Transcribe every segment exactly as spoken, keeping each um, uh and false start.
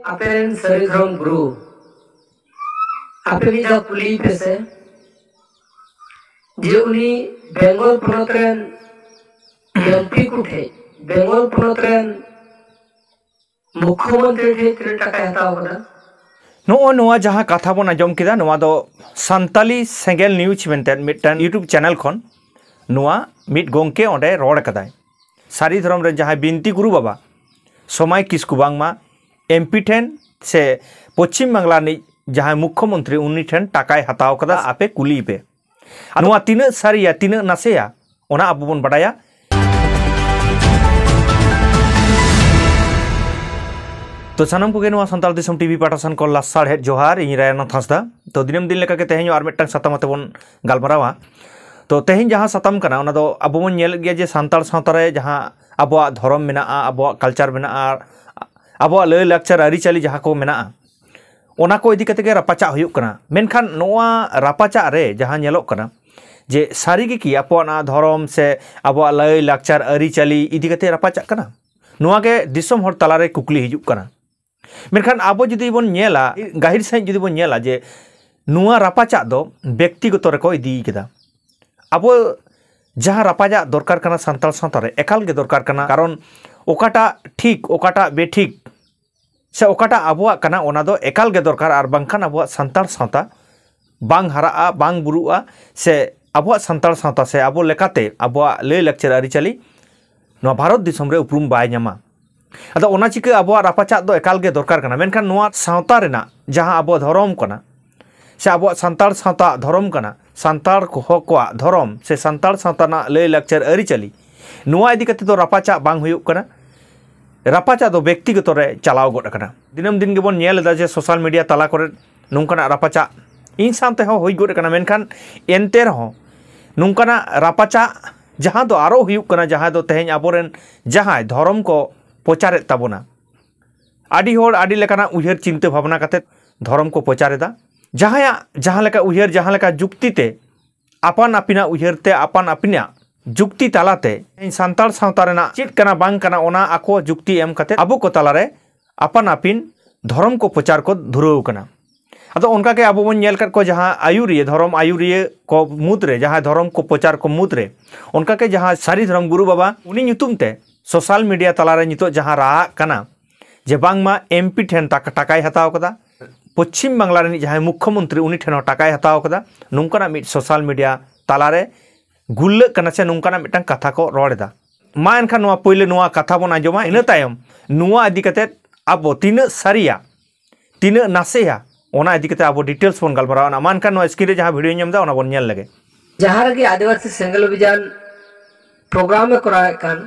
ᱟᱯᱮ ᱨᱮᱱ ᱥᱟᱹᱨᱤ ᱫᱷᱚᱨᱚᱢ ᱜᱩᱨᱩ, ᱟᱯᱮ ᱢᱤᱫ ᱫᱷᱟᱣ ᱠᱩᱞᱤᱭᱮ ᱯᱮ ᱥᱮ, ᱡᱮ ᱩᱱᱤ ᱵᱮᱝᱜᱚᱞ ᱯᱚᱱᱚᱛ ᱨᱮᱱ ᱮᱢᱯᱤ ᱠᱚ ᱴᱷᱮᱡ, ᱵᱮᱝᱜᱚᱞ ᱯᱚᱱᱚᱛ ᱨᱮᱱ ᱢᱩᱠᱷᱭᱚᱢᱚᱱᱛᱨᱤ ᱴᱷᱮᱡ ᱛᱤᱱᱟᱹᱜ ᱴᱟᱠᱟᱭ ᱦᱟᱛᱟᱣ ᱠᱟᱫᱟ? ᱱᱚᱜᱼᱚ ᱱᱚᱣᱟ ᱡᱟᱦᱟᱸ ᱠᱟᱛᱷᱟ ᱵᱚᱱ ᱟᱸᱡᱚᱢ ᱠᱮᱫᱟ, ᱱᱚᱣᱟ ᱫᱚ ᱥᱟᱱᱛᱟᱞᱤ ᱥᱮᱸᱜᱮᱞ ᱱᱤᱭᱩᱡᱽ ᱢᱮᱱᱛᱮ ᱢᱤᱫᱴᱟᱝ YouTube ᱪᱮᱱᱮᱞ ᱠᱷᱚᱱ ᱱᱚᱣᱟ ᱢᱤᱫ ᱜᱚᱢᱠᱮ ᱚᱸᱰᱮ ᱨᱚᱲ ᱠᱟᱫᱟᱭ᱾ ᱥᱟᱹᱨᱤ ᱫᱷᱚᱨᱚᱢ ᱨᱮᱱ ᱡᱟᱦᱟᱸᱭ ᱵᱤᱱᱛᱤ ᱜᱩᱨᱩ ᱵᱟᱵᱟ ᱥᱚᱢᱟᱭ ᱠᱤᱥᱠᱩ, ᱵᱟᱝᱢᱟ ᱮᱢᱯᱤ ᱴᱷᱮᱱ ᱥᱮ ᱯᱚᱪᱷᱤᱢ ᱵᱟᱝᱞᱟ ᱨᱤᱱᱤᱡ ᱡᱟᱦᱟᱸᱭ ᱢᱩᱠᱷᱭᱚᱢᱚᱱᱛᱨᱤ, ᱩᱱᱤ ᱴᱷᱮᱱ ᱴᱟᱠᱟᱭ ᱦᱟᱛᱟᱣ ᱠᱟᱫᱟ, ᱟᱯᱮ ᱠᱩᱞᱤᱭᱮ ᱯᱮ᱾ ᱟᱨ ᱱᱚᱣᱟ ᱛᱤᱱᱟᱹᱜ ᱥᱟᱹᱨᱤᱭᱟ, ᱛᱤᱱᱟᱹᱜ ᱱᱟᱥᱮᱭᱟ, ᱚᱱᱟ ᱟᱵᱚ ᱵᱚᱱ ᱵᱟᱰᱟᱭᱟ᱾ ᱛᱚ ᱥᱟᱱᱟᱢ ᱠᱚᱜᱮ ᱱᱚᱣᱟ ᱥᱟᱱᱛᱟᱲ ᱫᱤᱥᱚᱢ ᱴᱤᱵᱷᱤ ᱯᱟᱦᱴᱟ ᱥᱮᱱ ᱠᱷᱚᱱ ᱞᱟᱥᱟᱲᱦᱮᱫ ᱡᱚᱦᱟᱨ, ᱤᱧ ᱨᱟᱭᱱᱟᱛᱷ ᱦᱟᱸᱥᱫᱟ᱾ ᱛᱚ ᱫᱤᱱᱟᱹᱢ ᱫᱤᱱ ᱞᱮᱠᱟᱜᱮ ᱛᱮᱦᱮᱧ ᱦᱚᱸ ᱟᱨ ᱢᱤᱫᱴᱟᱝ ᱥᱟᱛᱟᱢ ᱟᱛᱮ ᱵᱚᱱ ᱜᱟᱞᱢᱟᱨᱟᱣᱟ᱾ ᱛᱚ ᱛᱮᱦᱮᱧ ᱡᱟᱦᱟᱸ ᱥᱟᱛᱟᱢ ᱠᱟᱱᱟ, ᱚᱱᱟ ᱫᱚ ᱟᱵᱚ ᱵᱚᱱ ᱧᱮᱞᱮᱫ ᱜᱮᱭᱟ ᱡᱮ ᱥᱟᱱᱛᱟᱲ ᱥᱟᱶᱛᱟ ᱨᱮ ᱡᱟᱦᱟᱸ ᱟᱵᱚᱣᱟᱜ ᱫᱷᱚᱨᱚᱢ ᱢᱮᱱᱟᱜᱼᱟ, ᱟᱵᱚᱣᱟᱜ ᱠᱟᱞᱪᱟᱨ ᱢᱮᱱᱟᱜᱼᱟ, ᱟᱵᱚᱣᱟᱜ ᱞᱟᱹᱭ ᱞᱟᱠᱪᱟᱨ ᱟᱹᱨᱤᱪᱟᱹᱞᱤ ᱡᱟᱦᱟᱸ ᱠᱚ ᱢᱮᱱᱟᱜᱼᱟ, ᱚᱱᱟ ᱠᱚ ᱤᱫᱤ ᱠᱟᱛᱮ ᱜᱮ ᱨᱟᱯᱟᱪᱟᱜ ᱦᱩᱭᱩᱜ ᱠᱟᱱᱟ᱾ ᱢᱮᱱᱠᱷᱟᱱ ᱱᱚᱣᱟ ᱨᱟᱯᱟᱪᱟᱜ ᱨᱮ ᱡᱟᱦᱟᱸ ᱧᱮᱞᱚᱜ ᱠᱟᱱᱟ ᱡᱮ ᱥᱟᱹᱨᱤ ᱜᱮ ᱠᱤ ᱟᱵᱚᱣᱟᱜ ᱱᱚᱣᱟ ᱫᱷᱚᱨᱚᱢ ᱥᱮ ᱟᱵᱚᱣᱟᱜ ᱞᱟᱹᱭ ᱞᱟᱠᱪᱟᱨ ᱟᱹᱨᱤᱪᱟᱹᱞᱤ ᱤᱫᱤ ᱠᱟᱛᱮ ᱨᱟᱯᱟᱪᱟᱜ ᱠᱟᱱᱟ? ᱱᱚᱣᱟ ᱜᱮ ᱫᱤᱥᱚᱢ ᱦᱚᱲ ᱛᱟᱞᱟᱨᱮ ᱠᱩᱠᱞᱤ ᱦᱤᱡᱩᱜ ᱠᱟᱱᱟ᱾ ᱢᱮᱱᱠᱷᱟᱱ ᱟᱵᱚ ᱡᱩᱫᱤ ᱵᱚᱱ ᱧᱮᱞᱟ, ᱜᱟᱹᱦᱤᱨ ᱥᱟᱺᱦᱤᱡ ᱡᱩᱫᱤ ᱵᱚᱱ ᱧᱮᱞᱟ ᱡᱮ ᱱᱚᱣᱟ ᱨᱟᱯᱟᱪᱟᱜ ᱫᱚ ᱵᱮᱠᱛᱤᱜᱚᱛᱚ ᱨᱮᱠᱚ ᱤᱫᱤ ᱠᱮᱫᱟ᱾ ᱟᱵᱚ ᱡᱟᱦᱟᱸ ᱨᱟᱯᱟᱪᱟᱜ ᱫᱚᱨᱠᱟᱨ ᱠᱟᱱᱟ ᱥᱟᱱᱛᱟᱲ ᱥᱟᱶᱛᱟ ᱨᱮ, ᱮᱠᱟᱞ ᱜᱮ ᱫᱚᱨᱠᱟᱨ ᱠᱟᱱᱟ᱾ ᱠᱟᱨᱚᱱ ᱚᱠᱟᱴᱟᱜ ᱴᱷᱤᱠ, ᱚᱠᱟᱴᱟᱜ ᱵᱮᱴᱷᱤᱠ, ᱥᱮ ᱚᱠᱟᱴᱟᱜ ᱟᱵᱚᱣᱟᱜ ᱠᱟᱱᱟ, ᱚᱱᱟ ᱫᱚ ᱮᱠᱟᱞ ᱜᱮ ᱫᱚᱨᱠᱟᱨ, ᱟᱨ ᱵᱟᱝᱠᱷᱟᱱ ᱟᱵᱚᱣᱟᱜ ᱥᱟᱱᱛᱟᱲ ᱥᱟᱶᱛᱟ ᱵᱟᱝ ᱦᱟᱨᱟᱜᱼᱟ, ᱵᱟᱝ ᱵᱩᱨᱩᱜᱼᱟ, ᱥᱮ ᱟᱵᱚᱣᱟᱜ ᱥᱟᱱᱛᱟᱲ ᱥᱟᱶᱛᱟ ᱥᱮ ᱟᱵᱚ ᱞᱮᱠᱟᱛᱮ ᱟᱵᱚᱣᱟᱜ ᱞᱟᱹᱭ ᱞᱟᱠᱪᱟᱨ ᱟᱹᱨᱤᱪᱟᱹᱞᱤ ᱱᱚᱣᱟ ᱵᱷᱟᱨᱚᱛ ᱫᱤᱥᱚᱢ ᱨᱮ ᱩᱯᱨᱩᱢ ᱵᱟᱭ ᱧᱟᱢᱟ᱾ ᱟᱫᱚ ᱚᱱᱟ ᱪᱤᱠᱟᱹ ᱟᱵᱚᱣᱟᱜ ᱨᱟᱯᱟᱪᱟᱜ ᱫᱚ ᱮᱠᱟᱞ ᱜᱮ ᱫᱚᱨᱠᱟᱨ ᱠᱟᱱᱟ᱾ ᱢᱮᱱᱠᱷᱟᱱ ᱱᱚᱣᱟ ᱥᱟᱶᱛᱟ ᱨᱮᱱᱟᱜ ᱡᱟᱦᱟᱸ ᱟᱵᱚᱣᱟᱜ ᱫᱷᱚᱨᱚᱢ ᱠᱟᱱᱟ, ᱥᱮ ᱟᱵᱚᱣᱟᱜ ᱥᱟᱱᱛᱟᱲ ᱥᱟᱶᱛᱟ ᱫᱷᱚᱨᱚᱢ ᱠᱟᱱᱟ, ᱥᱟᱱᱛᱟᱲ ᱠᱚ, ᱦᱚᱲ ᱠᱚᱣᱟᱜ ᱫᱷᱚᱨᱚᱢ ᱥᱮ ᱥᱟᱱᱛᱟᱲ ᱥᱟᱶᱛᱟ ᱨᱮᱱᱟᱜ ᱞᱟᱹᱭ ᱞᱟᱠᱪᱟᱨ ᱟᱹᱨᱤᱪᱟᱹᱞᱤ, ᱱᱚᱣᱟ ᱤᱫᱤ ᱠᱟᱛᱮ ᱫᱚ ᱨᱟᱯᱟᱪᱟᱜ ᱵᱟᱝ ᱦᱩᱭᱩᱜ ᱠᱟᱱᱟ᱾ ᱨᱟᱯᱟᱪᱟᱜ ᱫᱚ ᱵᱮᱠᱛᱤᱜᱚᱛᱚ ᱨᱮ ᱪᱟᱞᱟᱣ ᱜᱚᱫ ᱟᱠᱟᱱᱟ᱾ ᱫᱤᱱᱟᱹᱢ ᱫᱤᱱ ᱜᱮᱵᱚᱱ ᱧᱮᱞ ᱮᱫᱟ ᱡᱮ ᱥᱳᱥᱟᱞ ᱢᱤᱰᱤᱭᱟ ᱛᱟᱞᱟ ᱠᱚᱨᱮ ᱱᱚᱝᱠᱟᱱᱟᱜ ᱨᱟᱯᱟᱪᱟᱜ ᱤᱧ ᱥᱟᱶ ᱛᱮᱦᱚᱸ ᱦᱩᱭ ᱜᱚᱫ ᱟᱠᱟᱱᱟ᱾ ᱢᱮᱱᱠᱷᱟᱱ ᱮᱱᱛᱮ ᱨᱮᱦᱚᱸ ᱱᱚᱝᱠᱟᱱᱟᱜ ᱨᱟᱯᱟᱪᱟᱜ ᱡᱟᱦᱟᱸ ᱫᱚ ᱟᱨᱚ ᱦᱩᱭᱩᱜ ᱠᱟᱱᱟ, ᱡᱟᱦᱟᱸ ᱫᱚ ᱛᱮᱦᱮᱧ ᱟᱵᱚᱨᱮᱱ ᱡᱟᱦᱟᱸᱭ ᱫᱷᱚᱨᱚᱢ ᱠᱚ ᱯᱨᱚᱪᱟᱨᱮᱫ ᱛᱟᱵᱚᱱᱟ, ᱟᱹᱰᱤ ᱦᱚᱲ ᱟᱹᱰᱤ ᱞᱮᱠᱟᱱᱟᱜ ᱩᱭᱦᱟᱹᱨ ᱪᱤᱱᱛᱟᱹ ᱵᱷᱟᱵᱽᱱᱟ ᱠᱟᱛᱮ ᱫᱷᱚᱨᱚᱢ ᱠᱚ ᱯᱨᱚᱪᱟᱨ ᱮᱫᱟ᱾ ᱡᱟᱦᱟᱸᱭᱟᱜ ᱡᱟᱦᱟᱸ ᱞᱮᱠᱟ ᱩᱭᱦᱟᱹᱨ, ᱡᱟᱦᱟᱸ ᱞᱮᱠᱟ ᱡᱩᱠᱛᱤ ᱛᱮ, ᱟᱯᱟᱱ ᱟᱹᱯᱤᱱᱟᱜ ᱩᱭᱦᱟᱹᱨ ᱛᱮ, ᱟᱯᱟᱱ ᱟᱹᱯᱤᱱᱟᱜ ᱡᱩᱠᱛᱤ ᱛᱟᱞᱟᱛᱮ ᱥᱟᱱᱛᱟᱲ ᱥᱟᱶᱛᱟ ᱨᱮᱱᱟᱜ ᱪᱮᱫ ᱠᱟᱱᱟ ᱵᱟᱝ ᱠᱟᱱᱟ, ᱚᱱᱟ ᱟᱠᱚ ᱡᱩᱠᱛᱤ ᱮᱢ ᱠᱟᱛᱮ ᱟᱵᱚ ᱠᱚ ᱛᱟᱞᱟᱨᱮ ᱟᱯᱟᱱ ᱟᱹᱯᱤᱱ ᱫᱷᱚᱨᱚᱢ ᱠᱚ ᱯᱨᱚᱪᱟᱨ ᱠᱚ ᱫᱷᱩᱨᱟᱹᱣ ᱠᱟᱱᱟ᱾ ᱟᱫᱚ ᱚᱱᱠᱟᱜᱮ ᱟᱵᱚ ᱵᱚᱱ ᱧᱮᱞ ᱠᱟᱫ ᱠᱚᱣᱟ, ᱡᱟᱦᱟᱸ ᱟᱹᱭᱩᱨᱤᱭᱟᱹ, ᱫᱷᱚᱨᱚᱢ ᱟᱹᱭᱩᱨᱤᱭᱟᱹ ᱠᱚ ᱢᱩᱫᱽᱨᱮ, ᱡᱟᱦᱟᱸᱭ ᱫᱷᱚᱨᱚᱢ ᱠᱚ ᱯᱨᱚᱪᱟᱨ ᱠᱚ ᱢᱩᱫᱽᱨᱮ, ᱚᱱᱠᱟᱜᱮ ᱡᱟᱦᱟᱸ ᱥᱟᱹᱨᱤ ᱫᱷᱚᱨᱚᱢ ᱜᱩᱨᱩ ᱵᱟᱵᱟ, ᱩᱱᱤ ᱧᱩᱛᱩᱢ ᱛᱮ ᱥᱳᱥᱟᱞ ᱢᱤᱰᱤᱭᱟ ᱛᱟᱞᱟᱨᱮ ᱱᱤᱛᱚᱜ ᱡᱟᱦᱟᱸ ᱨᱟᱜ ᱠᱟᱱᱟ ᱡᱮ ᱵᱟᱝᱢᱟ ᱮᱢᱯᱤ ᱴᱷᱮᱱ ᱴᱟᱠᱟ, ᱴᱟᱠᱟᱭ ᱦᱟᱛᱟᱣ ᱠᱟᱫᱟ, ᱯᱚᱪᱷᱤᱢ ᱵᱟᱝᱞᱟ ᱨᱤᱱᱤᱡ ᱡᱟᱦᱟᱸᱭ ᱢᱩᱠᱠᱷᱚᱢᱚᱱᱛᱨᱤ, ᱩᱱᱤ ᱴᱷᱮᱱ ᱦᱚᱸ ᱴᱟᱠᱟᱭ ᱦᱟᱛᱟᱣ ᱠᱟᱫᱟ, ᱱᱚᱝᱠᱟᱱᱟᱜ ᱢᱤᱫ ᱥᱳᱥᱟᱞ ᱢᱤᱰᱤᱭᱟ ᱛᱟᱞᱟᱨᱮ ᱜᱩᱨᱞᱟᱹᱜ ᱠᱟᱱᱟ ᱥᱮ ᱱᱚᱝᱠᱟᱱᱟᱜ ᱢᱤᱫᱴᱟᱝ ᱠᱟᱛᱷᱟ ᱠᱚ ᱨᱚᱲ ᱮᱫᱟ᱾ ᱢᱟ ᱮᱱᱠᱷᱟᱱ ᱱᱚᱣᱟ ᱯᱳᱭᱞᱳ ᱱᱚᱣᱟ ᱠᱟᱛᱷᱟ ᱵᱚᱱ ᱟᱸᱡᱚᱢᱟ, ᱤᱱᱟᱹ ᱛᱟᱭᱚᱢ ᱱᱚᱣᱟ ᱤᱫᱤ ᱠᱟᱛᱮ ᱟᱵᱚ ᱛᱤᱱᱟᱹᱜ ᱥᱟᱹᱨᱤᱭᱟ, ᱛᱤᱱᱟᱹᱜ ᱱᱟᱥᱮᱭᱟ, ᱚᱱᱟ ᱤᱫᱤ ᱠᱟᱛᱮ ᱟᱵᱚ ᱰᱤᱴᱮᱞᱥ ᱵᱚᱱ ᱜᱟᱞᱢᱟᱨᱟᱣᱟ᱾ ᱢᱟ ᱮᱱᱠᱷᱟᱱ ᱱᱚᱣᱟ ᱥᱠᱨᱤᱱ ᱨᱮ ᱡᱟᱦᱟᱸ ᱵᱷᱤᱰᱤᱭᱳ ᱧᱮᱞ ᱮᱫᱟ, ᱚᱱᱟ ᱵᱚᱱ ᱧᱮᱞ ᱞᱮᱜᱮ᱾ ᱡᱟᱦᱟᱸ ᱨᱮᱜᱮ ᱟᱹᱫᱤᱵᱟᱹᱥᱤ ᱥᱮᱸᱜᱮᱞ ᱚᱵᱷᱤᱡᱟᱱ ᱯᱨᱳᱜᱨᱟᱢ ᱮ ᱠᱚᱨᱟᱣᱮᱫ ᱠᱟᱱ,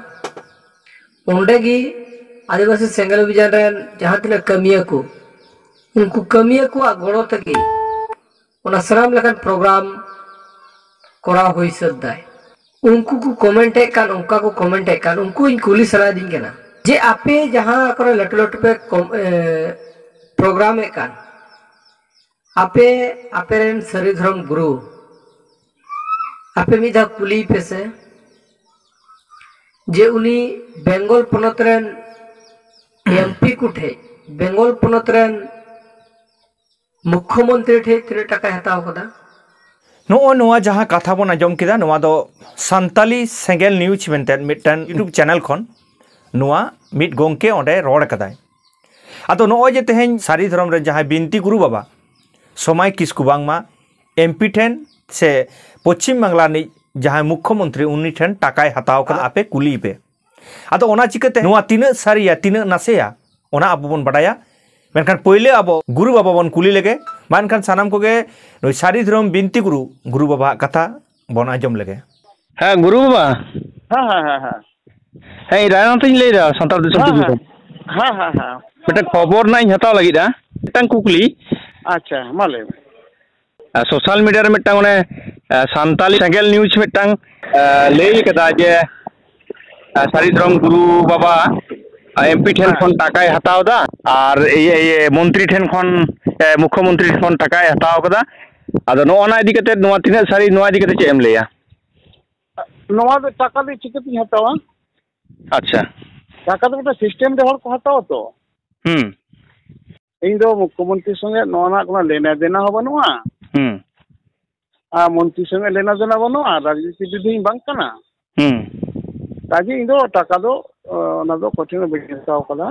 ᱚᱸᱰᱮ ᱜᱮ ᱟᱹᱫᱤᱵᱟᱹᱥᱤ ᱥᱮᱸᱜᱮᱞ ᱚᱵᱷᱤᱡᱟᱱ ᱨᱮᱱ ᱡᱟᱦᱟᱸ ᱛᱤᱱᱟᱹᱜ ᱠᱟᱹᱢᱤᱭᱟᱹ ᱠᱚ, ᱩᱱᱠᱩ ᱠᱟᱹᱢᱤᱭᱟᱹ ᱠᱚᱣᱟᱜ ᱜᱚᱲᱚ ᱛᱮᱜᱮ ᱚᱱᱟ ᱥᱟᱱᱟᱢ ᱞᱮᱠᱟᱱ ᱯᱨᱳᱜᱨᱟᱢ ᱠᱚᱨᱟᱣ ᱦᱩᱭ ᱥᱟᱹᱛ ᱫᱟᱭ᱾ ᱩᱱᱠᱩ ᱠᱚ ᱠᱚᱢᱮᱱᱴ ᱮᱫ ᱠᱟᱱ, ᱚᱱᱠᱟ ᱠᱚ ᱠᱚᱢᱮᱱᱴ ᱮᱫ ᱠᱟᱱ, ᱩᱱᱠᱩᱧ ᱠᱩᱞᱤ ᱥᱟᱱᱟᱭᱮᱫᱤᱧ ᱠᱟᱱᱟ ᱡᱮ ᱟᱯᱮ ᱡᱟᱦᱟᱸ ᱠᱚᱨᱮ ᱞᱟᱹᱴᱩ ᱞᱟᱹᱴᱩ ᱯᱮ ᱠᱚᱢ-, ᱮ, ᱯᱨᱳᱜᱨᱟᱢ ᱮᱫ ᱠᱟᱱ, ᱟᱯᱮ, ᱟᱯᱮ ᱨᱮᱱ ᱥᱟᱹᱨᱤ ᱫᱷᱚᱨᱚᱢ ᱜᱩᱨᱩ, ᱟᱯᱮ ᱢᱤᱫ ᱫᱷᱟᱣ ᱠᱩᱞᱤᱭᱮ ᱯᱮ ᱥᱮ ᱡᱮ ᱩᱱᱤ ᱵᱮᱝᱜᱚᱞ ᱯᱚᱱᱚᱛ ᱨᱮᱱ ᱮᱢᱯᱤ ᱠᱚ ᱴᱷᱮᱡ, ᱵᱮᱝᱜᱚᱞ ᱯᱚᱱᱚᱛ ᱨᱮᱱ ᱢᱩᱠᱠᱷᱚᱢᱚᱱᱛᱨᱤ ᱴᱷᱮᱡ ᱛᱤᱱᱟᱹᱜ ᱴᱟᱠᱟᱭ ᱦᱟᱛᱟᱣ ᱠᱟᱫᱟ? ᱱᱚᱜᱼᱚ ᱱᱚᱣᱟ ᱡᱟᱦᱟᱸ ᱠᱟᱛᱷᱟ ᱵᱚᱱ ᱟᱸᱡᱚᱢ ᱠᱮᱫᱟ, ᱱᱚᱣᱟ ᱫᱚ ᱥᱟᱱᱛᱟᱞᱤ ᱥᱮᱸᱜᱮᱞ ᱱᱤᱭᱩᱡᱽ ᱢᱮᱱᱛᱮ ᱢᱤᱫᱴᱟᱝ YouTube ᱪᱮᱱᱮᱞ ᱠᱷᱚᱱ ᱱᱚᱣᱟ ᱢᱤᱫ ᱜᱚᱢᱠᱮ ᱚᱸᱰᱮ ᱨᱚᱲ ᱠᱟᱫᱟᱭ᱾ ᱟᱫᱚ ᱱᱚᱜᱼᱚᱭ ᱡᱮ ᱛᱮᱦᱮᱧ ᱥᱟᱹᱨᱤ ᱫᱷᱚᱨᱚᱢ ᱨᱮᱱ ᱡᱟᱦᱟᱸᱭ ᱵᱤᱱᱛᱤ ᱜᱩᱨᱩ ᱵᱟᱵᱟ ᱥᱚᱢᱟᱭ ᱠᱤᱥᱠᱩ ᱵᱟᱝᱢᱟ ᱮᱢᱯᱤ ᱴᱷᱮᱱ ᱥᱮ ᱯᱚᱪᱷᱤᱢ ᱵᱟᱝᱞᱟ ᱨᱤᱱᱤᱡ ᱡᱟᱦᱟᱸᱭ ᱢᱩᱠᱠᱷᱚᱢᱚᱱᱛᱨᱤ, ᱩᱱᱤ ᱴᱷᱮᱱ ᱴᱟᱠᱟᱭ ᱦᱟᱛᱟᱣ ᱠᱟᱫᱟ, ᱟᱯᱮ ᱠᱩᱞᱤᱭᱮ ᱯᱮ᱾ ᱟᱫᱚ ᱚᱱᱟ ᱪᱤᱠᱟᱹᱛᱮ ᱱᱚᱣᱟ ᱛᱤᱱᱟᱹᱜ ᱥᱟᱹᱨᱤᱭᱟ, ᱛᱤᱱᱟᱹᱜ ᱱᱟᱥᱮᱭᱟ, ᱚᱱᱟ ᱟᱵᱚ ᱵᱚᱱ ᱵᱟᱰᱟᱭᱟ᱾ ᱢᱮᱱᱠᱷᱟᱱ ᱯᱳᱭᱞᱳ ᱟᱵᱚ ᱜᱩᱨᱩ ᱵᱟᱵᱟ ᱵᱚᱱ ᱠᱩᱞᱤ ᱞᱮᱜᱮ᱾ ᱢᱟ ᱮᱱᱠᱷᱟᱱ ᱥᱟᱱᱟᱢ ᱠᱚᱜᱮ ᱱᱩᱭ ᱥᱟᱹᱨᱤ ᱫᱷᱚᱨᱚᱢ ᱵᱤᱱᱛᱤ ᱜᱩᱨᱩ, ᱜᱩᱨᱩ ᱵᱟᱵᱟᱣᱟᱜ ᱠᱟᱛᱷᱟ ᱵᱚᱱ ᱟᱸᱡᱚᱢ ᱞᱮᱜᱮ᱾ ᱦᱮᱸ, ᱜᱩᱨᱩ ᱵᱟᱵᱟ᱾ ᱦᱮᱸ, ᱦᱮᱸ, ᱦᱮᱸ, ᱦᱮᱸ᱾ ᱦᱮᱸ, ᱤᱧ ᱨᱟᱭᱱᱟᱛᱷ ᱤᱧ ᱞᱟᱹᱭᱫᱟ, ᱥᱟᱱᱛᱟᱲ ᱫᱤᱥᱚᱢ ᱦᱮᱸ, ᱴᱤᱵᱷᱤ ᱦᱮᱸ᱾ ᱠᱷᱚᱱ᱾ ᱦᱮᱸ, ᱦᱮᱸ, ᱦᱮᱸ᱾ ᱢᱤᱫᱴᱮᱱ ᱠᱷᱚᱵᱚᱨ ᱨᱮᱱᱟᱜ ᱤᱧ ᱦᱟᱛᱟᱣ ᱞᱟᱹᱜᱤᱫᱼᱟ, ᱢᱤᱫᱴᱟᱝ ᱠᱩᱠᱞᱤ᱾ ᱟᱪᱪᱷᱟ, ᱢᱟ ᱞᱟᱹᱭ ᱢᱮ᱾ ᱟᱨ ᱥᱳᱥᱟᱞ ᱢᱤᱰᱤᱭᱟ ᱨᱮ ᱢᱤᱫᱴᱟᱝ ᱚᱱᱮ, ᱟᱨ ᱥᱟᱱᱛᱟᱞᱤ ᱥᱮᱸᱜᱮᱞ ᱱᱤᱭᱩᱡᱽ ᱢᱤᱫᱴᱟᱝ, ᱟᱨ ᱞᱟᱹᱭ ᱠᱟᱫᱟ ᱡᱮ, ᱟᱨ ᱥᱟᱹᱨᱤ ᱫᱷᱚᱨᱚᱢ ᱜᱩᱨᱩ ᱵᱟᱵᱟ, ᱟᱨ ᱮᱢᱯᱤ ᱴᱷᱮᱱ ᱦᱮᱸ᱾ ᱠᱷᱚᱱ ᱴᱟᱠᱟᱭ ᱦᱟᱛᱟᱣ ᱮᱫᱟ ᱟᱨ ᱤᱭᱟᱹ, ᱤᱭᱟᱹ, ᱢᱚᱱᱛᱨᱤ ᱴᱷᱮᱱ ᱠᱷᱚᱱ, ᱮ, ᱢᱩᱠᱠᱷᱚᱢᱚᱱᱛᱨᱤ ᱴᱷᱮᱱ ᱠᱷᱚᱱ ᱴᱟᱠᱟᱭ ᱦᱟᱛᱟᱣ ᱠᱟᱫᱟ᱾ ᱟᱫᱚ ᱱᱚᱜᱼᱚ ᱱᱟ ᱤᱫᱤ ᱠᱟᱛᱮ, ᱱᱚᱣᱟ ᱛᱤᱱᱟᱹᱜ ᱥᱟᱹᱨᱤ, ᱱᱚᱣᱟ ᱤᱫᱤ ᱠᱟᱛᱮ ᱪᱮᱫ ᱮᱢ ᱞᱟᱹᱭᱟ? ᱱᱚᱣᱟ ᱫᱚ ᱴᱟᱠᱟ ᱫᱚ ᱪᱤᱠᱟᱹᱛᱤᱧ ᱦᱟᱛᱟᱣᱟ? ᱟᱪᱪᱷᱟ᱾ ᱴᱟᱠᱟ ᱫᱚ ᱢᱤᱫᱴᱟᱝ ᱥᱤᱥᱴᱮᱢ ᱨᱮ ᱦᱚᱲ ᱠᱚ ᱦᱟᱛᱟᱣᱟ ᱛᱚ᱾ ᱦᱩᱸ᱾ ᱤᱧ ᱫᱚ ᱢᱩᱠᱷᱭᱚᱢᱚᱱᱛᱨᱤ ᱥᱚᱸᱜᱮ ᱱᱚᱣᱟ ᱨᱮᱱᱟᱜ ᱠᱳᱱᱳ ᱞᱮᱱᱟ ᱫᱮᱱᱟ ᱦᱚᱸ ᱵᱟᱹᱱᱩᱜᱼᱟ᱾ ᱦᱩᱸ᱾ ᱟᱨ ᱢᱚᱱᱛᱨᱤ ᱥᱚᱸᱜᱮ ᱞᱮᱱᱟ ᱫᱮᱱᱟ ᱵᱟᱹᱱᱩᱜᱼᱟ, ᱨᱟᱡᱽᱱᱤᱛᱤᱵᱤᱫ ᱦᱚᱸᱧ ᱵᱟᱝ ᱠᱟᱱᱟ᱾ ᱦᱩᱸ᱾ ᱠᱟᱡᱮ ᱤᱧ ᱫᱚ ᱴᱟᱠᱟ ᱫᱚ, ᱚ, ᱚᱱᱟ ᱫᱚ ᱚᱠᱚᱭ ᱴᱷᱮᱱ ᱦᱚᱸ ᱵᱟᱹᱧ ᱦᱟᱛᱟᱣ ᱠᱟᱫᱟ᱾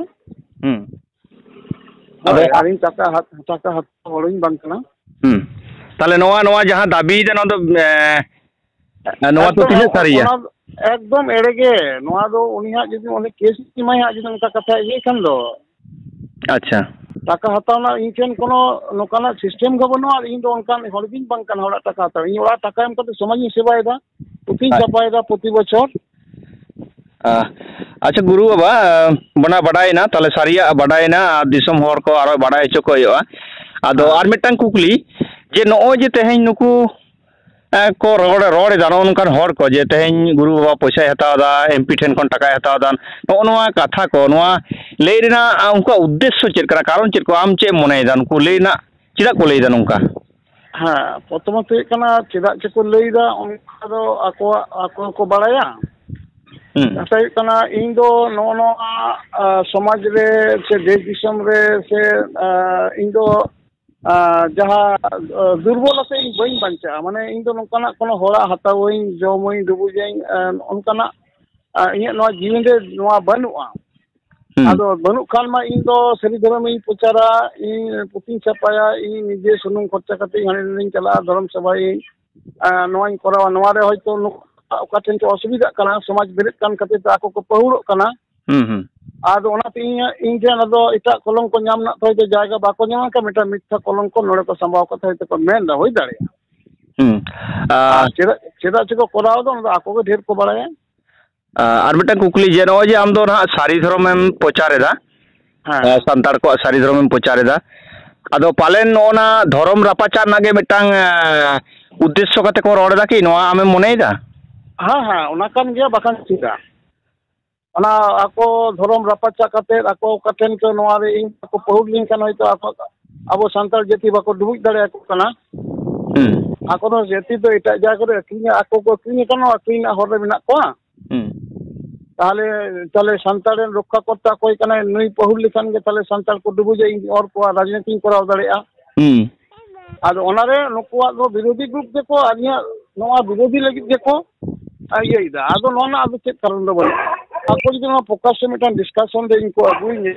ᱦᱩᱸ᱾ ᱦᱳᱭ, ᱟᱫᱚ ᱟᱨ ᱤᱧ ᱴᱟᱠᱟ ᱦᱟᱛ-, ᱴᱟᱠᱟ ᱦᱟᱛᱟᱣ ᱦᱚᱲ ᱦᱚᱸᱧ ᱵᱟᱝ ᱠᱟᱱᱟ᱾ ᱦᱩᱸ᱾ ᱛᱟᱦᱞᱮ ᱱᱚᱣᱟ, ᱱᱚᱣᱟ ᱡᱟᱦᱟᱸ ᱫᱟᱹᱵᱤᱭᱮᱫᱟ, ᱱᱚᱣᱟ ᱫᱚ, ᱮ, ᱱᱚᱣᱟ ᱫᱚ ᱮᱠᱫᱚᱢ, ᱛᱤᱱᱟᱹᱜ ᱥᱟᱹᱨᱤᱭᱟ? ᱚᱱᱟ ᱫᱚ ᱮᱠᱫᱚᱢ ᱮᱲᱮ ᱜᱮ᱾ ᱱᱚᱣᱟ ᱫᱚ ᱩᱱᱤ ᱦᱟᱸᱜ ᱡᱩᱫᱤ ᱚᱸᱰᱮ ᱠᱮᱥ ᱮᱢᱟᱭ ᱦᱟᱸᱜ, ᱡᱩᱫᱤ ᱚᱱᱠᱟ ᱠᱟᱛᱷᱟ ᱤᱭᱟᱹ ᱠᱷᱟᱱ ᱫᱚ᱾ ᱟᱪᱪᱷᱟ᱾ ᱴᱟᱠᱟ ᱦᱟᱛᱟᱣ ᱨᱮᱱᱟᱜ ᱤᱧ ᱴᱷᱮᱱ ᱠᱳᱱᱳ ᱱᱚᱝᱠᱟᱱᱟᱜ ᱥᱤᱥᱴᱮᱢ ᱜᱮ ᱵᱟᱹᱱᱩᱜᱼᱟ᱾ ᱟᱨ ᱤᱧ ᱫᱚ ᱚᱱᱠᱟᱱ ᱦᱚᱲ ᱜᱤᱧ ᱵᱟᱝ ᱠᱟᱱᱟ ᱦᱚᱲᱟᱜ ᱴᱟᱠᱟ ᱦᱟᱛᱟᱣ᱾ ᱤᱧ ᱚᱲᱟᱜ ᱴᱟᱠᱟ ᱮᱢ ᱠᱟᱛᱮ ᱥᱚᱢᱟᱡᱽ ᱤᱧ ᱥᱮᱵᱟᱭᱮᱫᱟ, ᱯᱩᱛᱷᱤᱧ ᱟᱪᱪᱷᱟ᱾ ᱪᱷᱟᱯᱟᱭᱮᱫᱟ ᱯᱨᱚᱛᱤ ᱵᱚᱪᱷᱚᱨ᱾ ᱟ-, ᱟᱪᱪᱷᱟ ᱜᱩᱨᱩ ᱵᱟᱵᱟ, ᱟ, ᱵᱟᱰᱟᱭᱮᱱᱟ, ᱛᱟᱦᱞᱮ ᱥᱟᱹᱨᱤᱭᱟᱜ ᱵᱟᱰᱟᱭᱮᱱᱟ, ᱟᱨ ᱫᱤᱥᱚᱢ ᱦᱚᱲ ᱠᱚ ᱟᱨᱚ ᱵᱟᱰᱟᱭ ᱦᱚᱪᱚ ᱠᱚ ᱦᱩᱭᱩᱜᱼᱟ᱾ ᱟᱫᱚ ᱦᱮᱸ᱾ ᱟᱨ ᱢᱤᱫᱴᱟᱝ ᱠᱩᱠᱞᱤ, ᱡᱮ ᱱᱚᱜᱼᱚᱭ ᱡᱮ ᱛᱮᱦᱮᱧ ᱱᱩᱠᱩ, ᱮ, ᱠᱚ ᱨᱚᱲ, ᱨᱚᱲ ᱮᱫᱟ, ᱱᱚᱜᱼᱚ ᱱᱚᱝᱠᱟᱱ ᱦᱚᱲ ᱠᱚ, ᱡᱮ ᱛᱮᱦᱮᱧ ᱜᱩᱨᱩ ᱵᱟᱵᱟ ᱯᱚᱭᱥᱟᱭ ᱦᱟᱛᱟᱣ ᱮᱫᱟ, ᱮᱢ ᱯᱤ ᱴᱷᱮᱱ ᱠᱷᱚᱱ ᱴᱟᱠᱟᱭ ᱦᱟᱛᱟᱣ ᱮᱫᱟ, ᱱᱚᱜᱼᱚ ᱱᱚᱣᱟ ᱠᱟᱛᱷᱟ ᱠᱚ, ᱱᱚᱣᱟ ᱞᱟᱹᱭ ᱨᱮᱱᱟᱜ, ᱟ, ᱩᱱᱠᱩᱣᱟᱜ ᱩᱫᱽᱫᱮᱥᱥᱚ ᱪᱮᱫ ᱠᱟᱱᱟ, ᱠᱟᱨᱚᱱ ᱪᱮᱫ ᱠᱚ, ᱟᱢ ᱪᱮᱫ ᱮᱢ ᱢᱚᱱᱮᱭᱮᱫᱟ, ᱱᱩᱠᱩ ᱞᱟᱹᱭ ᱨᱮᱱᱟᱜ ᱪᱮᱫᱟᱜ ᱠᱚ ᱞᱟᱹᱭ ᱮᱫᱟ ᱱᱚᱝᱠᱟ? ᱦᱮᱸ, ᱯᱨᱚᱛᱷᱚᱢᱚᱛ ᱦᱩᱭᱩᱜ ᱠᱟᱱᱟ, ᱪᱮᱫᱟᱜ ᱪᱚᱠᱚ ᱞᱟᱹᱭ ᱮᱫᱟ, ᱚᱱᱠᱟ ᱫᱚ ᱟᱠᱚᱣᱟᱜ, ᱟᱠᱚ ᱠᱚ ᱵᱟᱲᱟᱭᱟ᱾ ᱦᱩᱸ᱾ ᱠᱟᱛᱷᱟ ᱦᱩᱭᱩᱜ ᱠᱟᱱᱟ, ᱤᱧ ᱫᱚ ᱱᱚᱜᱼᱚ ᱱᱚᱣᱟ, ᱟ, ᱥᱚᱢᱟᱡᱽ ᱨᱮ ᱥᱮ ᱫᱮᱥ ᱫᱤᱥᱚᱢ ᱨᱮ ᱥᱮ, ᱟ, ᱤᱧ ᱫᱚ, ᱟ, ᱡᱟᱦᱟᱸ, ᱟ, ᱫᱩᱨᱵᱚᱞ ᱟᱛᱮ ᱤᱧ ᱵᱟᱹᱧ ᱵᱟᱧᱪᱟᱜᱼᱟ᱾ ᱢᱟᱱᱮ, ᱤᱧ ᱫᱚ ᱱᱚᱝᱠᱟᱱᱟᱜ ᱠᱳᱱᱳ ᱦᱚᱲᱟᱜ ᱦᱟᱛᱟᱣᱟᱹᱧ, ᱡᱚᱢᱟᱹᱧ, ᱰᱩᱵᱩᱡᱟᱹᱧ, ᱟ, ᱚᱱᱠᱟᱱᱟᱜ, ᱟ, ᱤᱧᱟᱹᱜ ᱱᱚᱣᱟ ᱡᱤᱭᱚᱱ ᱨᱮ ᱱᱚᱣᱟ ᱵᱟᱹᱱᱩᱜᱼᱟ᱾ ᱦᱩᱸ᱾ ᱟᱫᱚ ᱵᱟᱹᱱᱩᱜ ᱠᱷᱟᱱ ᱢᱟ ᱤᱧ ᱫᱚ ᱥᱟᱹᱨᱤ ᱫᱷᱚᱨᱚᱢᱤᱧ ᱯᱨᱚᱪᱟᱨᱟ, ᱤᱧ ᱯᱩᱛᱷᱤᱧ ᱪᱷᱟᱯᱟᱭᱟ, ᱤᱧ ᱱᱤᱡᱮ ᱥᱩᱱᱩᱢ ᱠᱷᱚᱨᱪᱟ ᱠᱟᱛᱮ ᱤᱧ ᱦᱟᱸᱰᱮ ᱱᱟᱰᱮᱧ ᱪᱟᱞᱟᱜᱼᱟ, ᱫᱷᱚᱨᱚᱢ ᱥᱮᱵᱟᱭᱟᱹᱧ, ᱟᱨ ᱱᱚᱣᱟᱧ ᱠᱚᱨᱟᱣᱟ᱾ ᱱᱚᱣᱟ ᱨᱮ ᱦᱚᱭᱛᱳ ᱱᱩᱠᱩ ᱚᱠᱟ ᱴᱷᱮᱱ ᱪᱚ ᱚᱥᱩᱵᱤᱫᱷᱟᱜ ᱠᱟᱱᱟ, ᱥᱚᱢᱟᱡᱽ ᱵᱮᱨᱮᱫ ᱠᱟᱱ ᱠᱷᱟᱹᱛᱤᱨ ᱛᱮ ᱟᱠᱚ ᱠᱚ ᱯᱟᱹᱦᱩᱲᱚᱜ ᱠᱟᱱᱟ᱾ ᱦᱩᱸ, ᱦᱩᱸ᱾ ᱟᱫᱚ ᱚᱱᱟᱛᱮ ᱤᱧ, ᱤᱧ ᱴᱷᱮᱱ ᱟᱫᱚ ᱮᱴᱟᱜ ᱠᱚᱞᱚᱢ ᱠᱚ ᱧᱟᱢ ᱨᱮᱱᱟᱜ ᱛᱚ ᱦᱚᱭᱛᱳ ᱡᱟᱭᱜᱟ ᱵᱟᱠᱚ ᱧᱟᱢ ᱠᱟᱜ, ᱢᱤᱫᱴᱟᱝ ᱢᱤᱛᱷᱭᱟ ᱠᱚᱞᱚᱢ ᱠᱚ ᱱᱚᱰᱮ ᱠᱚ ᱥᱟᱢᱵᱟᱣ ᱠᱟᱛᱮ ᱦᱚᱭᱛᱳ ᱠᱚ ᱢᱮᱱ ᱮᱫᱟ, ᱦᱩᱭ ᱫᱟᱲᱮᱭᱟᱜᱼᱟ᱾ ᱦᱩᱸ᱾ ᱟᱨ ᱟᱨ ᱪᱮᱫᱟᱜ, ᱪᱮᱫᱟᱜ ᱪᱚ ᱠᱚ ᱠᱚᱨᱟᱣ ᱮᱫᱟ, ᱚᱱᱟ ᱫᱚ ᱟᱠᱚ ᱜᱮ ᱰᱷᱮᱨ ᱠᱚ ᱵᱟᱲᱟᱭᱟ᱾ ᱟ-, ᱟᱨ ᱢᱤᱫᱴᱟᱝ ᱠᱩᱠᱞᱤ, ᱡᱮ ᱱᱚᱜᱼᱚᱭ ᱡᱮ ᱟᱢ ᱫᱚ ᱱᱟᱦᱟᱜ ᱥᱟᱹᱨᱤ ᱫᱷᱚᱨᱚᱢᱮᱢ ᱯᱨᱚᱪᱟᱨ ᱮᱫᱟ, ᱦᱮᱸ᱾ ᱟ, ᱥᱟᱱᱛᱟᱲ ᱠᱚᱣᱟᱜ ᱥᱟᱹᱨᱤ ᱫᱷᱚᱨᱚᱢᱮᱢ ᱯᱨᱚᱪᱟᱨ ᱮᱫᱟ, ᱟᱫᱚ ᱯᱟᱞᱮᱱ ᱱᱚᱜᱼᱚ ᱱᱟ ᱫᱷᱚᱨᱚᱢ ᱨᱟᱯᱟᱪᱟᱜ ᱨᱮᱱᱟᱜ ᱜᱮ ᱢᱤᱫᱴᱟᱝ, ᱟ, ᱩᱫᱽᱫᱮᱥᱥᱚ ᱠᱟᱛᱮ ᱠᱚ ᱨᱚᱲ ᱮᱫᱟ ᱠᱤ, ᱱᱚᱣᱟ ᱟᱢᱮᱢ ᱢᱚᱱᱮᱭᱮᱫᱟ? ᱦᱮᱸ, ᱦᱮᱸ, ᱚᱱᱟ ᱠᱟᱱ ᱜᱮᱭᱟ, ᱵᱟᱠᱷᱟᱱ ᱪᱮᱫᱟᱜ? ᱚᱱᱟ ᱟᱠᱚ ᱫᱷᱚᱨᱚᱢ ᱨᱟᱯᱟᱪᱟᱜ ᱠᱟᱛᱮ ᱟᱠᱚ ᱚᱠᱟ ᱴᱷᱮᱱ ᱪᱚ ᱱᱚᱣᱟ ᱨᱮ ᱤᱧ ᱵᱟᱠᱚ ᱯᱟᱹᱦᱩᱲ ᱞᱤᱧ ᱠᱷᱟᱱ ᱦᱚᱭᱛᱳ ᱟᱠᱚ, ᱟᱵᱚ ᱥᱟᱱᱛᱟᱲ ᱡᱟᱹᱛᱤ ᱵᱟᱠᱚ ᱰᱩᱵᱩᱡ ᱫᱟᱲᱮᱭᱟᱠᱚ ᱠᱟᱱᱟ᱾ ᱦᱩᱸ᱾ ᱟᱠᱚ ᱫᱚ ᱡᱟᱹᱛᱤ ᱫᱚ ᱮᱴᱟᱜ ᱡᱟᱭᱜᱟ ᱠᱚᱨᱮ ᱟᱹᱠᱷᱨᱤᱧᱟ, ᱟᱠᱚ ᱠᱚ ᱟᱹᱠᱷᱨᱤᱧ ᱟᱠᱟᱱᱟ, ᱟᱹᱠᱷᱨᱤᱧ ᱨᱮᱱᱟᱜ ᱦᱚᱨ ᱨᱮ ᱢᱮᱱᱟᱜ ᱠᱚᱣᱟ᱾ ᱦᱩᱸ᱾ ᱛᱟᱦᱞᱮ, ᱛᱟᱦᱞᱮ ᱥᱟᱱᱛᱟᱲ ᱨᱮᱱ ᱨᱚᱠᱠᱷᱟ ᱠᱚᱨᱛᱟ ᱚᱠᱚᱭ ᱠᱟᱱᱟᱭ? ᱱᱩᱭ ᱯᱟᱹᱦᱩᱞ ᱞᱮᱠᱷᱟᱱ ᱜᱮ ᱛᱟᱦᱞᱮ ᱥᱟᱱᱛᱟᱲ ᱠᱚ ᱰᱩᱵᱩᱡᱟ, ᱤᱧ ᱚᱨ ᱠᱚᱣᱟ, ᱨᱟᱡᱽᱱᱤᱛᱤᱧ ᱠᱚᱨᱟᱣ ᱫᱟᱲᱮᱭᱟᱜᱼᱟ᱾ ᱦᱩᱸ᱾ ᱟᱫᱚ ᱚᱱᱟᱨᱮ ᱱᱩᱠᱩᱣᱟᱜ ᱫᱚ ᱵᱤᱨᱳᱫᱷᱤ ᱜᱨᱩᱯ ᱜᱮᱠᱚ, ᱟᱹᱞᱤᱧᱟᱜ ᱱᱚᱣᱟ ᱵᱤᱨᱳᱫᱷᱤ ᱞᱟᱹᱜᱤᱫ ᱜᱮᱠᱚ ᱤᱭᱟᱹᱭᱮᱫᱟ᱾ ᱟᱫᱚ ᱱᱚᱣᱟ ᱨᱮᱱᱟᱜ ᱟᱫᱚ ᱪᱮᱫ ᱠᱟᱨᱚᱱ ᱫᱚ ᱵᱟᱹᱱᱩᱜᱼᱟ᱾ ᱟᱠᱚ ᱡᱩᱫᱤ ᱱᱚᱣᱟ ᱯᱨᱚᱠᱟᱥ ᱨᱮ ᱢᱤᱫᱴᱟᱝ ᱰᱤᱥᱠᱟᱥᱚᱱ ᱨᱮ ᱤᱧ ᱠᱚ ᱟᱹᱜᱩᱭᱤᱧᱟ,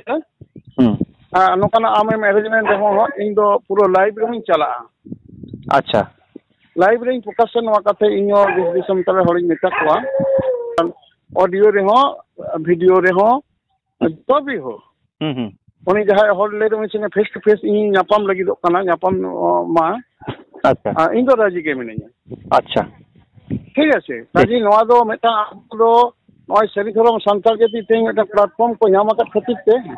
ᱦᱩᱸ᱾ ᱟᱨ ᱱᱚᱝᱠᱟᱱᱟᱜ ᱟᱢᱮᱢ ᱮᱨᱮᱧᱡᱽᱢᱮᱱᱴ ᱨᱮᱦᱚᱸ ᱤᱧ ᱫᱚ ᱯᱩᱨᱟᱹ ᱞᱟᱭᱤᱵᱷ ᱨᱮᱦᱚᱸᱧ ᱪᱟᱞᱟᱜᱼᱟ᱾ ᱟᱪᱪᱷᱟ᱾ ᱞᱟᱭᱤᱵᱷ ᱨᱮᱧ ᱯᱨᱚᱠᱟᱥᱟ ᱱᱚᱣᱟ ᱠᱟᱛᱷᱟ, ᱤᱧ ᱦᱚᱸ ᱫᱮᱥ ᱫᱤᱥᱚᱢ ᱛᱟᱞᱮ ᱦᱚᱲᱤᱧ ᱢᱮᱛᱟ ᱠᱚᱣᱟ, ᱚᱰᱤᱭᱳ ᱨᱮᱦᱚᱸ, ᱵᱷᱤᱰᱤᱭᱳ ᱨᱮᱦᱚᱸ, ᱛᱚᱵᱮ ᱦᱳ᱾ ᱦᱩᱸ, ᱦᱩᱸ᱾ ᱩᱱᱤ ᱡᱟᱦᱟᱸᱭ ᱦᱚᱲ ᱞᱟᱹᱭ ᱫᱚ ᱩᱱᱤ ᱥᱚᱸᱜᱮ ᱯᱷᱮᱥ ᱴᱩ ᱯᱷᱮᱥ ᱤᱧ ᱧᱟᱯᱟᱢ ᱞᱟᱹᱜᱤᱫᱚᱜ ᱠᱟᱱᱟ, ᱧᱟᱯᱟᱢ, ᱚ, ᱢᱟ᱾ ᱟᱪᱪᱷᱟ᱾ ᱟᱨ ᱤᱧ ᱫᱚ ᱨᱟᱹᱡᱤ ᱜᱮ ᱢᱤᱱᱟᱹᱧᱟ᱾ ᱟᱪᱪᱷᱟ᱾ ᱴᱷᱤᱠ ᱟᱪᱷᱮ? ᱴᱷᱤᱠ᱾ ᱠᱟᱡᱮ ᱱᱚᱣᱟ ᱫᱚ ᱢᱤᱫᱴᱟᱝ ᱟᱵᱚ ᱫᱚ ᱱᱚᱜᱼᱚᱭ ᱥᱟᱹᱨᱤ ᱫᱷᱚᱨᱚᱢ ᱥᱟᱱᱛᱟᱲ ᱡᱟᱹᱛᱤ ᱛᱮᱦᱮᱧ ᱢᱤᱫᱴᱟᱝ ᱯᱞᱟᱴᱯᱷᱚᱨᱢ ᱠᱚ ᱧᱟᱢ ᱟᱠᱟᱫ ᱠᱷᱟᱹᱛᱤᱨ ᱛᱮ, ᱦᱮᱸ,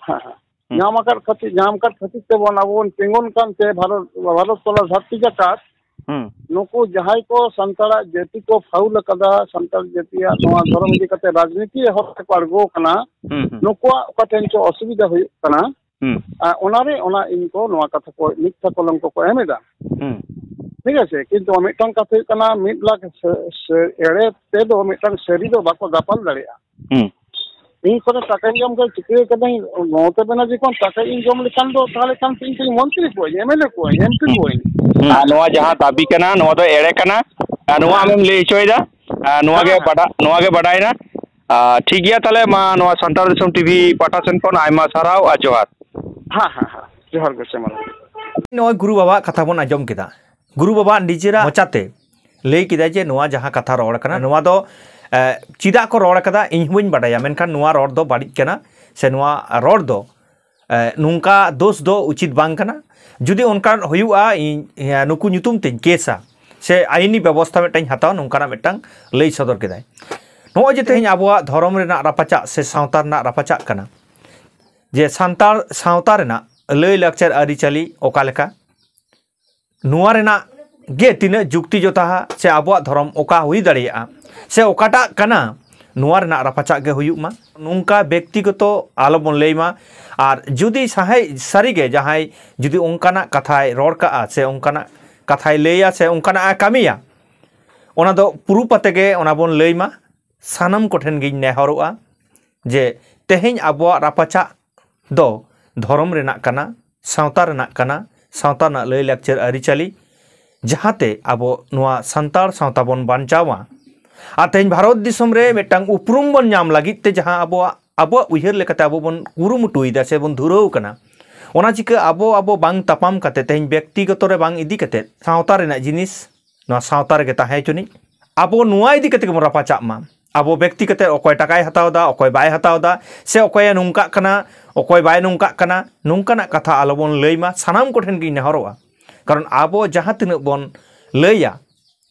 ᱦᱮᱸ᱾ ᱦᱩᱸ᱾ ᱧᱟᱢ ᱟᱠᱟᱫ ᱠᱷᱟᱹᱛᱤᱨ, ᱧᱟᱢ ᱟᱠᱟᱫ ᱠᱷᱟᱹᱛᱤᱨ ᱛᱮᱵᱚᱱ ᱟᱵᱚ ᱵᱚᱱ ᱛᱤᱸᱜᱩᱱ ᱠᱟᱱᱛᱮ ᱵᱷᱟᱨᱚᱛ, ᱵᱷᱟᱨᱚᱛ ᱛᱚᱞᱟ ᱫᱷᱟᱹᱨᱛᱤ ᱡᱟᱠᱟᱛ ᱦᱩᱸ᱾ ᱱᱩᱠᱩ ᱡᱟᱦᱟᱸᱭ ᱠᱚ ᱥᱟᱱᱛᱟᱲᱟᱜ ᱡᱟᱹᱛᱤ ᱠᱚ ᱯᱷᱟᱣᱩᱞ ᱟᱠᱟᱫᱟ, ᱥᱟᱱᱛᱟᱲ ᱡᱟᱹᱛᱤᱭᱟᱜ ᱱᱚᱣᱟ ᱫᱷᱚᱨᱚᱢ ᱤᱫᱤ ᱠᱟᱛᱮ ᱨᱟᱡᱽᱱᱤᱛᱤ ᱮᱦᱚᱵ ᱛᱮᱠᱚ ᱟᱬᱜᱚ ᱟᱠᱟᱱᱟ, ᱦᱩᱸ, ᱦᱩᱸ᱾ ᱱᱩᱠᱩᱣᱟᱜ ᱚᱠᱟ ᱴᱷᱮᱱ ᱪᱚ ᱚᱥᱩᱵᱤᱫᱷᱟ ᱦᱩᱭᱩᱜ ᱠᱟᱱᱟ, ᱦᱩᱸ᱾ ᱟᱨ ᱚᱱᱟᱨᱮ ᱚᱱᱟ ᱤᱧ ᱠᱚ ᱱᱚᱣᱟ ᱠᱟᱛᱷᱟ ᱠᱚ ᱢᱤᱛᱷᱭᱟ ᱠᱚᱞᱚᱝᱠᱚ ᱠᱚ ᱮᱢ ᱮᱫᱟ᱾ ᱦᱩᱸ᱾ ᱴᱷᱤᱠ ᱟᱪᱷᱮ, ᱠᱤᱱᱛᱩ ᱢᱤᱫᱴᱟᱝ ᱠᱟᱛᱷᱟ ᱦᱩᱭᱩᱜ ᱠᱟᱱᱟ, ᱢᱤᱫ ᱞᱟᱠᱷ ᱥᱮ, ᱥᱮ, ᱮᱲᱮ ᱛᱮᱫᱚ ᱢᱤᱫᱴᱟᱝ ᱥᱟᱹᱨᱤ ᱫᱚ ᱵᱟᱠᱚ ᱫᱟᱯᱟᱞ ᱫᱟᱲᱮᱭᱟᱜᱼᱟ᱾ ᱦᱩᱸ᱾ ᱤᱧ ᱠᱷᱚᱱ ᱴᱟᱠᱟᱧ ᱡᱚᱢ ᱠᱮᱫᱟ, ᱪᱤᱠᱟᱹ ᱠᱟᱹᱫᱟᱹᱧ, ᱢᱚᱢᱚᱛᱟ ᱵᱮᱱᱟᱨᱡᱤ ᱠᱷᱚᱱ ᱴᱟᱠᱟᱧ ᱡᱚᱢ ᱞᱮᱠᱷᱟᱱ ᱫᱚ ᱛᱟᱦᱚᱞᱮ ᱠᱷᱟᱱ ᱛᱚ ᱤᱧ ᱢᱚᱱᱛᱨᱤ ᱠᱚᱣᱟᱹᱧ, ᱮᱢ ᱮᱞ ᱮ ᱠᱚᱣᱟᱹᱧ, ᱮᱢ ᱯᱤ ᱦᱩᱸ᱾ ᱠᱚᱣᱟᱹᱧ᱾ ᱦᱩᱸ᱾ ᱟᱨ ᱱᱚᱣᱟ ᱡᱟᱦᱟᱸ ᱫᱟᱹᱵᱤ ᱠᱟᱱᱟ, ᱱᱚᱣᱟ ᱫᱚ ᱮᱲᱮ ᱠᱟᱱᱟ᱾ ᱟᱨ ᱱᱚᱣᱟ ᱦᱮᱸ᱾ ᱟᱢᱮᱢ ᱞᱟᱹᱭ ᱦᱚᱪᱚᱭᱮᱫᱟ᱾ ᱟᱨ ᱱᱚᱣᱟ ᱜᱮ ᱦᱮᱸ᱾ ᱵᱟᱰᱟ-, ᱱᱚᱣᱟ ᱜᱮ ᱵᱟᱰᱟᱭᱮᱱᱟ᱾ ᱟᱨ ᱴᱷᱤᱠ ᱜᱮᱭᱟ, ᱛᱟᱦᱚᱞᱮ ᱢᱟ ᱱᱚᱣᱟ ᱥᱟᱱᱛᱟᱲ ᱫᱤᱥᱚᱢ ᱴᱤᱵᱷᱤ ᱯᱟᱦᱴᱟ ᱥᱮᱱ ᱠᱷᱚᱱ ᱟᱭᱢᱟ ᱥᱟᱨᱦᱟᱣ ᱟᱨ ᱡᱚᱦᱟᱨ᱾ ᱦᱮᱸ, ᱦᱮᱸ, ᱦᱮᱸ᱾ ᱡᱚᱦᱟᱨ ᱜᱮ, ᱥᱮ ᱢᱟ᱾ ᱱᱚᱜᱼᱚᱭ ᱜᱩᱨᱩ ᱵᱟᱵᱟᱣᱟᱜ ᱠᱟᱛᱷᱟ ᱵᱚᱱ ᱟᱸᱡᱚᱢ ᱠᱮᱫᱟ᱾ ᱜᱩᱨᱩ ᱵᱟᱵᱟᱣᱟᱜ ᱱᱤᱡᱮᱨᱟᱜ ᱢᱚᱪᱟᱛᱮ ᱞᱟᱹᱭ ᱠᱮᱫᱟᱭ ᱡᱮ ᱱᱚᱣᱟ ᱡᱟᱦᱟᱸ ᱠᱟᱛᱷᱟ ᱨᱚᱲ ᱠᱟᱱᱟ, ᱱᱚᱣᱟ ᱫᱚ, ᱮ, ᱪᱮᱫᱟᱜ ᱠᱚ ᱨᱚᱲ ᱠᱟᱫᱟ ᱤᱧ ᱦᱚᱸ ᱵᱟᱹᱧ ᱵᱟᱰᱟᱭᱟ, ᱢᱮᱱᱠᱷᱟᱱ ᱱᱚᱣᱟ ᱨᱚᱲ ᱫᱚ ᱵᱟᱹᱲᱤᱡ ᱠᱟᱱᱟ, ᱥᱮ ᱱᱚᱣᱟ ᱨᱚᱲ ᱫᱚ, ᱮ, ᱱᱚᱝᱠᱟ ᱫᱳᱥ ᱫᱚ ᱩᱪᱤᱛ ᱵᱟᱝ ᱠᱟᱱᱟ᱾ ᱡᱩᱫᱤ ᱚᱱᱠᱟ ᱦᱩᱭᱩᱜᱼᱟ, ᱤᱧ, ᱮ, ᱱᱩᱠᱩ ᱧᱩᱛᱩᱢ ᱛᱮᱧ ᱠᱮᱥᱟ, ᱥᱮ ᱟᱭᱤᱱᱤ ᱵᱮᱵᱚᱥᱛᱷᱟ ᱢᱤᱫᱴᱟᱝ ᱦᱟᱛᱟᱣᱟ, ᱱᱚᱝᱠᱟᱱᱟᱜ ᱢᱤᱫᱴᱟᱝ ᱞᱟᱹᱭ ᱥᱚᱫᱚᱨ ᱠᱮᱫᱟᱭ᱾ ᱱᱚᱜᱼᱚᱭ ᱡᱮ ᱛᱮᱦᱮᱧ ᱟᱵᱚᱣᱟᱜ ᱫᱷᱚᱨᱚᱢ ᱨᱮᱱᱟᱜ ᱨᱟᱯᱟᱪᱟᱜ ᱥᱮ ᱥᱟᱶᱛᱟ ᱨᱮᱱᱟᱜ ᱨᱟᱯᱟᱪᱟᱜ ᱠᱟᱱᱟ, ᱡᱮ ᱥᱟᱱᱛᱟᱲ ᱥᱟᱶᱛᱟ ᱨᱮᱱᱟᱜ ᱞᱟᱹᱭ ᱞᱟᱠᱪᱟᱨ ᱟᱹᱨᱤᱪᱟᱹᱞᱤ ᱚᱠᱟ ᱞᱮᱠᱟ, ᱱᱚᱣᱟ ᱨᱮᱱᱟᱜ ᱜᱮ ᱛᱤᱱᱟᱹᱜ ᱡᱩᱠᱛᱤ ᱡᱚᱛᱟᱦᱟ ᱥᱮ ᱟᱵᱚᱣᱟᱜ ᱫᱷᱚᱨᱚᱢ ᱚᱠᱟ ᱦᱩᱭ ᱫᱟᱲᱮᱭᱟᱜᱼᱟ ᱥᱮ ᱚᱠᱟᱴᱟᱜ ᱠᱟᱱᱟ, ᱱᱚᱣᱟ ᱨᱮᱱᱟᱜ ᱨᱟᱯᱟᱪᱟᱜ ᱜᱮ ᱦᱩᱭᱩᱜ ᱢᱟ᱾ ᱱᱚᱝᱠᱟ ᱵᱮᱠᱛᱤᱜᱚᱛᱚ ᱟᱞᱚᱵᱚᱱ ᱞᱟᱹᱭ ᱢᱟ᱾ ᱟᱨ ᱡᱩᱫᱤ ᱥᱟᱦᱮ-, ᱥᱟᱹᱨᱤᱜᱮ ᱡᱟᱦᱟᱸᱭ ᱡᱩᱫᱤ ᱚᱱᱠᱟᱱᱟᱜ ᱠᱟᱛᱷᱟᱭ ᱨᱚᱲ ᱠᱟᱜᱼᱟ ᱥᱮ ᱚᱱᱠᱟᱱᱟᱜ ᱠᱟᱛᱷᱟᱭ ᱞᱟᱹᱭᱟ ᱥᱮ ᱚᱱᱠᱟᱱᱟᱜ ᱮ ᱠᱟᱹᱢᱤᱭᱟ, ᱚᱱᱟ ᱫᱚ ᱯᱩᱨᱩᱯ ᱟᱛᱮ ᱜᱮ ᱚᱱᱟ ᱵᱚᱱ ᱞᱟᱹᱭ ᱢᱟ᱾ ᱥᱟᱱᱟᱢ ᱠᱚᱴᱷᱮᱱ ᱜᱤᱧ ᱱᱮᱦᱚᱨᱚᱜᱼᱟ ᱡᱮ ᱛᱮᱦᱮᱧ ᱟᱵᱚᱣᱟᱜ ᱨᱟᱯᱟᱪᱟᱜ ᱫᱚ ᱫᱷᱚᱨᱚᱢ ᱨᱮᱱᱟᱜ ᱠᱟᱱᱟ, ᱥᱟᱶᱛᱟ ᱨᱮᱱᱟᱜ ᱠᱟᱱᱟ, ᱥᱟᱶᱛᱟ ᱨᱮᱱᱟᱜ ᱞᱟᱹᱭᱼᱞᱟᱠᱪᱟᱨ, ᱟᱹᱨᱤᱪᱟᱹᱞᱤ, ᱡᱟᱦᱟᱸᱛᱮ ᱟᱵᱚ ᱱᱚᱣᱟ ᱥᱟᱱᱛᱟᱲ ᱥᱟᱶᱛᱟ ᱵᱚᱱ ᱵᱟᱧᱪᱟᱣ ᱢᱟ᱾ ᱟᱨ ᱛᱮᱦᱮᱧ ᱵᱷᱟᱨᱚᱛ ᱫᱤᱥᱚᱢ ᱨᱮ ᱢᱤᱫᱴᱟᱝ ᱩᱯᱨᱩᱢ ᱵᱚᱱ ᱧᱟᱢ ᱞᱟᱹᱜᱤᱫ ᱛᱮ ᱡᱟᱦᱟᱸ ᱟᱵᱚᱣᱟᱜ, ᱟᱵᱚᱣᱟᱜ ᱩᱭᱦᱟᱹᱨ ᱞᱮᱠᱟᱛᱮ ᱟᱵᱚ ᱵᱚᱱ ᱠᱩᱨᱩᱢᱩᱴᱩᱭᱮᱫᱟ ᱥᱮ ᱵᱚᱱ ᱫᱷᱩᱨᱟᱹᱣ ᱠᱟᱱᱟ, ᱚᱱᱟ ᱪᱤᱠᱟᱹ ᱟᱵᱚ, ᱟᱵᱚ ᱵᱟᱝ ᱛᱟᱯᱟᱢ ᱠᱟᱛᱮ ᱛᱮᱦᱮᱧ ᱵᱮᱠᱛᱤᱜᱚᱛᱚ ᱨᱮ ᱵᱟᱝ ᱤᱫᱤ ᱠᱟᱛᱮ ᱥᱟᱶᱛᱟ ᱨᱮᱱᱟᱜ ᱡᱤᱱᱤᱥ ᱱᱚᱣᱟ ᱥᱟᱶᱛᱟ ᱨᱮᱜᱮ ᱛᱟᱦᱮᱸ ᱦᱚᱪᱚᱱᱤᱡ᱾ ᱟᱵᱚ ᱱᱚᱣᱟ ᱤᱫᱤ ᱠᱟᱛᱮ ᱜᱮᱵᱚᱱ ᱨᱟᱯᱟᱪᱟᱜ ᱢᱟ᱾ ᱟᱵᱚ ᱵᱮᱠᱛᱤ ᱠᱟᱛᱮ ᱚᱠᱚᱭ ᱴᱟᱠᱟᱭ ᱦᱟᱛᱟᱣ ᱮᱫᱟ, ᱚᱠᱚᱭ ᱵᱟᱭ ᱦᱟᱛᱟᱣ ᱮᱫᱟ, ᱥᱮ ᱚᱠᱚᱭᱮ ᱱᱚᱝᱠᱟᱜ ᱠᱟᱱᱟ, ᱚᱠᱚᱭ ᱵᱟᱭ ᱱᱚᱝᱠᱟᱜ ᱠᱟᱱᱟ, ᱱᱚᱝᱠᱟᱱᱟᱜ ᱠᱟᱛᱷᱟ ᱟᱞᱚᱵᱚᱱ ᱞᱟᱹᱭ ᱢᱟ, ᱥᱟᱱᱟᱢ ᱠᱚᱴᱷᱮᱱ ᱜᱤᱧ ᱱᱮᱦᱚᱨᱚᱜᱼᱟ᱾ ᱠᱟᱨᱚᱱ ᱟᱵᱚ ᱡᱟᱦᱟᱸ ᱛᱤᱱᱟᱹᱜ ᱵᱚᱱ ᱞᱟᱹᱭᱟ,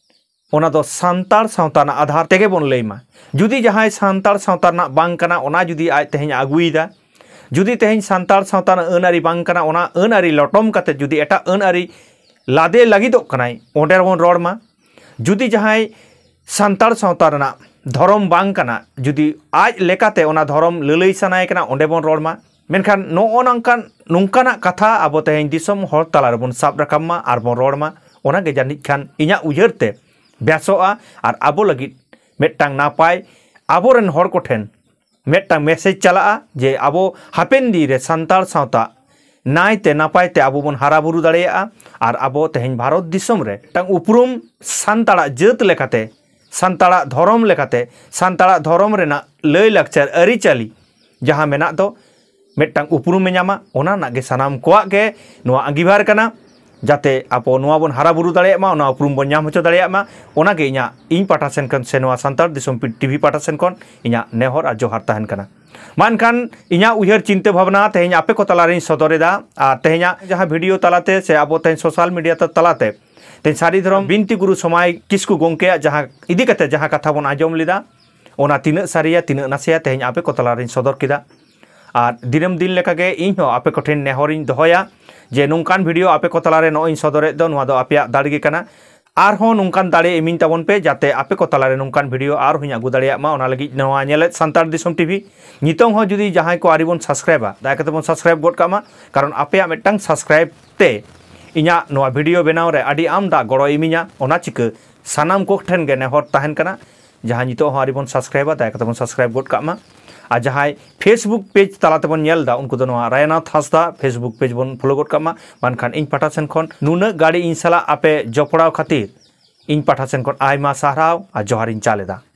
ᱚᱱᱟ ᱫᱚ ᱥᱟᱱᱛᱟᱲ ᱥᱟᱶᱛᱟ ᱨᱮᱱᱟᱜ ᱟᱫᱷᱟᱨ ᱛᱮᱜᱮ ᱵᱚᱱ ᱞᱟᱹᱭ ᱢᱟ᱾ ᱡᱩᱫᱤ ᱡᱟᱦᱟᱸᱭ ᱥᱟᱱᱛᱟᱲ ᱥᱟᱶᱛᱟ ᱨᱮᱱᱟᱜ ᱵᱟᱝ ᱠᱟᱱᱟ, ᱚᱱᱟ ᱡᱩᱫᱤ ᱟᱡ ᱛᱮᱦᱮᱧ ᱟᱹᱜᱩᱭᱮᱫᱟ, ᱡᱩᱫᱤ ᱛᱮᱦᱮᱧ ᱥᱟᱱᱛᱟᱲ ᱥᱟᱶᱛᱟ ᱨᱮᱱᱟᱜ ᱟᱹᱱ ᱟᱹᱨᱤ ᱵᱟᱝ ᱠᱟᱱᱟ, ᱚᱱᱟ ᱟᱹᱱ ᱟᱹᱨᱤ ᱞᱚᱴᱚᱢ ᱠᱟᱛᱮ ᱡᱩᱫᱤ ᱮᱴᱟᱜ ᱟᱹᱱ ᱟᱹᱨᱤ ᱞᱟᱫᱮ ᱞᱟᱹᱜᱤᱫᱚᱜ ᱠᱟᱱᱟᱭ, ᱚᱸᱰᱮ ᱵᱚᱱ ᱨᱚᱲ ᱢᱟ᱾ ᱡᱩᱫᱤ ᱡᱟᱦᱟᱸᱭ ᱥᱟᱱᱛᱟᱲ ᱥᱟᱶᱛᱟ ᱨᱮᱱᱟᱜ ᱫᱷᱚᱨᱚᱢ ᱵᱟᱝ ᱠᱟᱱᱟ, ᱡᱩᱫᱤ ᱟᱡ ᱞᱮᱠᱟᱛᱮ ᱚᱱᱟ ᱫᱷᱚᱨᱚᱢ ᱞᱟᱹᱞᱟᱹᱭ ᱥᱟᱱᱟᱭᱮ ᱠᱟᱱᱟ, ᱚᱸᱰᱮ ᱵᱚᱱ ᱨᱚᱲ ᱢᱟ᱾ ᱢᱮᱱᱠᱷᱟᱱ ᱱᱚᱜᱼᱚ ᱱᱚᱝᱠᱟᱱ, ᱱᱚᱝᱠᱟᱱᱟᱜ ᱠᱟᱛᱷᱟ ᱟᱵᱚ ᱛᱮᱦᱮᱧ ᱫᱤᱥᱚᱢ ᱦᱚᱲ ᱛᱟᱞᱟ ᱨᱮᱵᱚᱱ ᱥᱟᱵ ᱨᱟᱠᱟᱵ ᱢᱟ ᱟᱨ ᱵᱚᱱ ᱨᱚᱲ ᱢᱟ᱾ ᱚᱱᱟᱜᱮ ᱡᱟᱹᱱᱤᱡ ᱠᱷᱟᱱ ᱤᱧᱟᱹᱜ ᱩᱭᱦᱟᱹᱨ ᱛᱮ ᱵᱮᱥᱚᱜᱼᱟ ᱟᱨ ᱟᱵᱚ ᱞᱟᱹᱜᱤᱫ ᱢᱤᱫᱴᱟᱝ ᱱᱟᱯᱟᱭ, ᱟᱵᱚᱨᱮᱱ ᱦᱚᱲ ᱠᱚᱴᱷᱮᱱ ᱢᱤᱫᱴᱟᱝ ᱢᱮᱥᱮᱡᱽ ᱪᱟᱞᱟᱜᱼᱟ ᱡᱮ ᱟᱵᱚ ᱦᱟᱯᱮᱱ ᱫᱤᱱ ᱨᱮ ᱥᱟᱱᱛᱟᱲ ᱥᱟᱶᱛᱟ ᱱᱟᱭᱛᱮ ᱱᱟᱯᱟᱭ ᱛᱮ ᱟᱵᱚ ᱵᱚᱱ ᱦᱟᱨᱟ ᱵᱩᱨᱩ ᱫᱟᱲᱮᱭᱟᱜᱼᱟ᱾ ᱟᱨ ᱟᱵᱚ ᱛᱮᱦᱮᱧ ᱵᱷᱟᱨᱚᱛ ᱫᱤᱥᱚᱢ ᱨᱮ ᱢᱤᱫᱴᱟᱝ ᱩᱯᱨᱩᱢ ᱥᱟᱱᱛᱟᱲᱟᱜ ᱡᱟᱹᱛ ᱞᱮᱠᱟᱛᱮ, ᱥᱟᱱᱛᱟᱲᱟᱜ ᱫᱷᱚᱨᱚᱢ ᱞᱮᱠᱟᱛᱮ, ᱥᱟᱱᱛᱟᱲᱟᱜ ᱫᱷᱚᱨᱚᱢ ᱨᱮᱱᱟᱜ ᱞᱟᱹᱭᱼᱞᱟᱠᱪᱟᱨ, ᱟᱹᱨᱤᱪᱟᱹᱞᱤ ᱡᱟᱦᱟᱸ ᱢᱮᱱᱟᱜ ᱫᱚ, ᱢᱤᱫᱴᱟᱝ ᱩᱯᱨᱩᱢᱮ ᱧᱟᱢᱟ᱾ ᱚᱱᱟ ᱨᱮᱱᱟᱜ ᱜᱮ ᱥᱟᱱᱟᱢ ᱠᱚᱣᱟᱜ ᱜᱮ ᱱᱚᱣᱟ ᱟᱸᱜᱤᱵᱷᱟᱨ ᱠᱟᱱᱟ, ᱡᱟᱛᱮ ᱟᱵᱚ ᱱᱚᱣᱟ ᱵᱚᱱ ᱦᱟᱨᱟ ᱵᱩᱨᱩ ᱫᱟᱲᱮᱭᱟᱜ ᱢᱟ, ᱚᱱᱟ ᱩᱯᱨᱩᱢ ᱵᱚᱱ ᱧᱟᱢ ᱦᱚᱪᱚ ᱫᱟᱲᱮᱭᱟᱜ ᱢᱟ᱾ ᱚᱱᱟᱜᱮ ᱤᱧᱟᱹᱜ, ᱤᱧ ᱯᱟᱦᱴᱟ ᱥᱮᱱ ᱠᱷᱚᱱ ᱥᱮ ᱱᱚᱣᱟ ᱥᱟᱱᱛᱟᱲ ᱫᱤᱥᱚᱢ ᱴᱤᱵᱷᱤ ᱯᱟᱦᱴᱟ ᱥᱮᱱ ᱠᱷᱚᱱ ᱤᱧᱟᱹᱜ ᱱᱮᱦᱚᱨ ᱟᱨ ᱡᱚᱦᱟᱨ ᱛᱟᱦᱮᱱ ᱠᱟᱱᱟ᱾ ᱢᱟ ᱮᱱᱠᱷᱟᱱ ᱤᱧᱟᱹᱜ ᱩᱭᱦᱟᱹᱨ ᱪᱤᱱᱛᱟᱹ ᱵᱷᱟᱵᱽᱱᱟ ᱛᱮᱦᱮᱧ ᱟᱯᱮ ᱠᱚ ᱛᱟᱞᱟᱨᱤᱧ ᱥᱚᱫᱚᱨ ᱮᱫᱟ᱾ ᱟᱨ ᱛᱮᱦᱮᱧᱟᱜ ᱡᱟᱦᱟᱸ ᱵᱷᱤᱰᱤᱭᱳ ᱛᱟᱞᱟᱛᱮ ᱥᱮ ᱟᱵᱚ ᱛᱮᱦᱮᱧ ᱥᱳᱥᱟᱞ ᱢᱤᱰᱤᱭᱟ ᱛᱟᱞᱟᱛᱮ ᱛᱮᱦᱮᱧ ᱥᱟᱹᱨᱤ ᱫᱷᱚᱨᱚᱢ ᱵᱤᱱᱛᱤ ᱜᱩᱨᱩ ᱥᱚᱢᱟᱭ ᱠᱤᱥᱠᱩ ᱜᱚᱢᱠᱮᱭᱟᱜ ᱡᱟᱦᱟᱸ ᱤᱫᱤ ᱠᱟᱛᱮ ᱡᱟᱦᱟᱸ ᱠᱟᱛᱷᱟ ᱵᱚᱱ ᱟᱸᱡᱚᱢ ᱞᱮᱫᱟ, ᱚᱱᱟ ᱛᱤᱱᱟᱹᱜ ᱥᱟᱹᱨᱤᱭᱟ, ᱛᱤᱱᱟᱹᱜ ᱱᱟᱥᱮᱭᱟ, ᱛᱮᱦᱮᱧ ᱟᱯᱮ ᱠᱚ ᱛᱟᱞᱟᱨᱤᱧ ᱥᱚᱫᱚᱨ ᱠᱮᱫᱟ᱾ ᱟᱨ ᱫᱤᱱᱟᱹᱢ ᱫᱤᱱ ᱞᱮᱠᱟᱜᱮ ᱤᱧ ᱦᱚᱸ ᱟᱯᱮ ᱠᱚᱴᱷᱮᱱ ᱱᱮᱦᱚᱨᱤᱧ ᱫᱚᱦᱚᱭᱟ ᱡᱮ ᱱᱚᱝᱠᱟᱱ ᱵᱷᱤᱰᱤᱭᱳ ᱟᱯᱮ ᱠᱚ ᱛᱟᱞᱟᱨᱮ ᱱᱚᱜᱼᱚᱭ ᱤᱧ ᱥᱚᱫᱚᱨᱮᱫ ᱫᱚ, ᱱᱚᱣᱟ ᱫᱚ ᱟᱯᱮᱭᱟᱜ ᱫᱟᱲᱮ ᱜᱮ ᱠᱟᱱᱟ᱾ ᱟᱨᱦᱚᱸ ᱱᱚᱝᱠᱟᱱ ᱫᱟᱲᱮ ᱤᱢᱤᱧ ᱛᱟᱵᱚᱱ ᱯᱮ, ᱡᱟᱛᱮ ᱟᱯᱮ ᱠᱚ ᱛᱟᱞᱟᱨᱮ ᱱᱚᱝᱠᱟᱱ ᱵᱷᱤᱰᱤᱭᱳ ᱟᱨᱦᱚᱸᱧ ᱟᱹᱜᱩ ᱫᱟᱲᱮᱭᱟᱜ ᱢᱟ᱾ ᱚᱱᱟ ᱞᱟᱹᱜᱤᱫ ᱱᱚᱣᱟ ᱧᱮᱞᱮᱫ ᱥᱟᱱᱛᱟᱲ ᱫᱤᱥᱚᱢ ᱴᱤᱵᱷᱤ, ᱱᱤᱛᱚᱝ ᱦᱚᱸ ᱡᱩᱫᱤ ᱡᱟᱦᱟᱸᱭ ᱠᱚ ᱟᱹᱣᱨᱤ ᱵᱚᱱ ᱥᱟᱵᱥᱠᱨᱟᱭᱤᱵᱟ, ᱫᱟᱭᱟ ᱠᱟᱛᱮ ᱵᱚᱱ ᱥᱟᱵᱥᱠᱨᱟᱭᱤᱵ ᱜᱚᱫ ᱠᱟᱜ ᱢᱟ᱾ ᱠᱟᱨᱚᱱ ᱟᱯᱮᱭᱟᱜ ᱢᱤᱫᱴᱟᱝ ᱥᱟᱵᱥᱠᱨᱟᱭᱤᱵ ᱛᱮ ᱤᱧᱟᱹᱜ ᱱᱚᱣᱟ ᱵᱷᱤᱰᱤᱭᱳ ᱵᱮᱱᱟᱣ ᱨᱮ ᱟᱹᱰᱤ ᱟᱢᱫᱟ ᱜᱚᱲᱚᱭ ᱤᱢᱤᱧᱟ᱾ ᱚᱱᱟ ᱪᱤᱠᱟᱹ ᱥᱟᱱᱟᱢ ᱠᱚ ᱴᱷᱮᱱ ᱜᱮ ᱱᱮᱦᱚᱨ ᱛᱟᱦᱮᱱ ᱠᱟᱱᱟ, ᱡᱟᱦᱟᱸ ᱱᱤᱛᱚᱜ ᱦᱚᱸ ᱟᱹᱣᱨᱤ ᱵᱚᱱ ᱥᱟᱵᱥᱠᱨᱟᱭᱤᱵᱟ, ᱫᱟᱭᱟ ᱠᱟᱛᱮ ᱵᱚᱱ ᱥᱟᱵᱥᱠᱨᱟᱭᱤᱵ ᱜᱚᱫ ᱠᱟᱜ ᱢᱟ᱾ ᱟᱨ ᱡᱟᱦᱟᱸᱭ ᱯᱷᱮᱥᱵᱩᱠ ᱯᱮᱡᱽ ᱛᱟᱞᱟ ᱛᱮᱵᱚᱱ ᱧᱮᱞ ᱮᱫᱟ, ᱩᱱᱠᱩ ᱫᱚ ᱱᱚᱣᱟ ᱨᱟᱭᱱᱟᱛᱷ ᱦᱟᱸᱥᱫᱟ ᱯᱷᱮᱥᱵᱩᱠ ᱯᱮᱡᱽ ᱵᱚᱱ ᱯᱷᱚᱞᱳ ᱜᱚᱫ ᱠᱟᱜ ᱢᱟ᱾ ᱢᱮᱱᱠᱷᱟᱱ ᱤᱧ ᱯᱟᱦᱴᱟ ᱥᱮᱱ ᱠᱷᱚᱱ ᱱᱩᱱᱟᱹᱜ ᱜᱟᱹᱲᱤ ᱤᱧ ᱥᱟᱞᱟᱜ ᱟᱯᱮ ᱡᱚᱯᱲᱟᱣ ᱠᱷᱟᱹᱛᱤᱨ ᱤᱧ ᱯᱟᱦᱴᱟ ᱥᱮᱱ ᱠᱷᱚᱱ ᱟᱭᱢᱟ ᱥᱟᱨᱦᱟᱣ ᱟᱨ ᱡᱚᱦᱟᱨ ᱤᱧ ᱪᱟᱞ ᱮᱫᱟ᱾